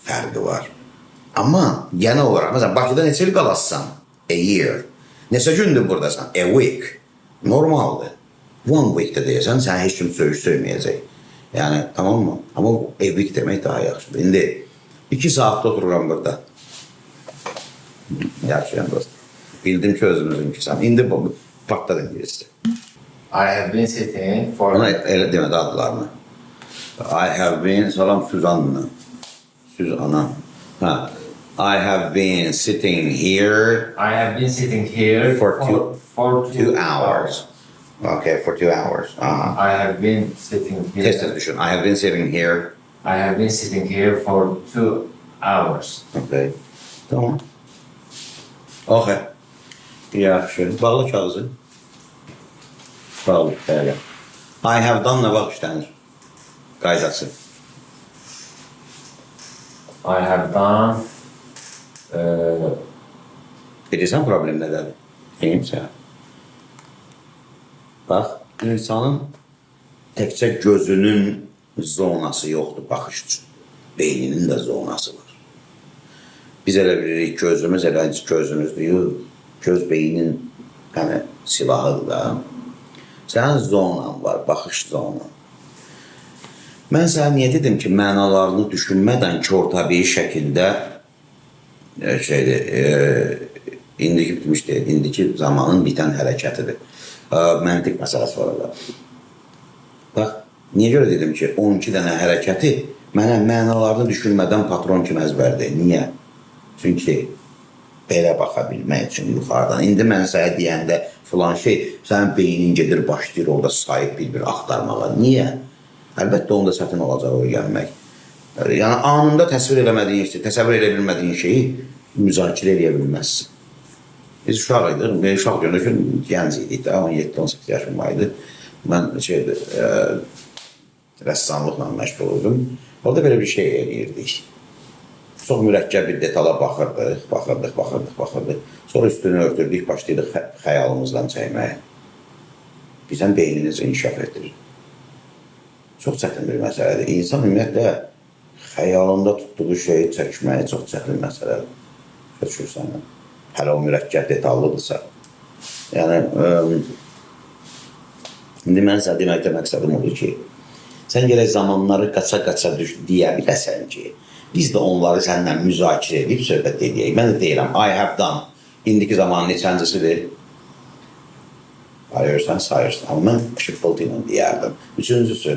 Fərqi var. Amma genel olarak mesela Bakıda neçə il qalassan? A year. Neçə gündür buradasan? A week. Normaldır. One week də deyəsən, sənə heç kim söyüş söyməyəcək. Yəni, tamam mı? Amma a week demək daha yaxşıdır. İndi 2 saatda otururam burada. Yaxşıyam dostum. Bildim ki, özümüzünkisən. İndi bu partladı ingiliscə. I have been sitting for Ona elə demədi adlarını. I have been, salam Suzanna. Suzanna. Ha. I have been sitting here I have been sitting here For for two hours. Okay, for 2 hours. Aha. I have been sitting here. Tez-tez düşün. I have been sitting here. I have been sitting here for 2 hours. Okay. Tamam. Okay. Yaxşı. Bağla kağızı. Bağla. Bəli. I have done nə vaxt işlənir? Qaydası. I have done Bilirsən problem nədədir? Deyim sənə. Bax, insanın təkcə gözünün zonası yoxdur baxış üçün. Beyninin də zonası var. Biz elə bilirik gözümüz elə gözümüzdür. Yox, göz beynin yəni silahıdır da. Sənin zonan var, baxış zonan. Mən sənə niyə dedim ki, mənalarını düşünmədən kor təbii şəkildə şeydir, indiki bitmiş deyil, indiki zamanın bitən hərəkətidir. Məntiq məsələsi var orada. Bax, niyə görə dedim ki, 12 dənə hərəkəti mənə mənalarını düşünmədən patron kimi əzbərdir. Niyə? Çünki belə baxa bilmək üçün yuxarıdan. İndi mən sənə deyəndə filan şey, sənin beynin gedir, başlayır orada sayıb bir-bir axtarmağa. Niyə? Əlbəttə onda çətin olacaq öyrənmək. Yəni anında təsvir eləmədiyin şey, təsəvvür edə bilmədiyin şeyi müzakirə eləyə bilməzsən. Biz uşaq idik, mən uşaq deyəndə ki, gənc idik də, 17-18 yaşım var idi. Mən şeydi, rəssamlıqla məşğul oldum. Orada belə bir şey eləyirdik. Çox mürəkkəb bir detala baxırdıq, baxırdıq, baxırdıq, baxırdıq. Sonra üstünü örtürdük, başlayırdıq xəyalımızdan çəkməyə. Bizən beynini necə inkişaf etdirir. Çox çətin bir məsələdir. İnsan ümumiyyətlə xəyalında tutduğu şeyi çəkməyi çox çətin məsələdir. Başa düşürsən? Hələ o mürəkkəb detallıdırsa. Yəni, indi mən sənə deməkdə məqsədim odur ki, sən gərək zamanları qaça-qaça düş deyə biləsən ki, biz də onları səninlə müzakirə edib söhbət edəyək. Mən də deyirəm, I have done. İndiki zamanın neçəncisidir? Sayırsan, sayırsan. Amma mən şıppıltı ilə deyərdim. Üçüncüsü,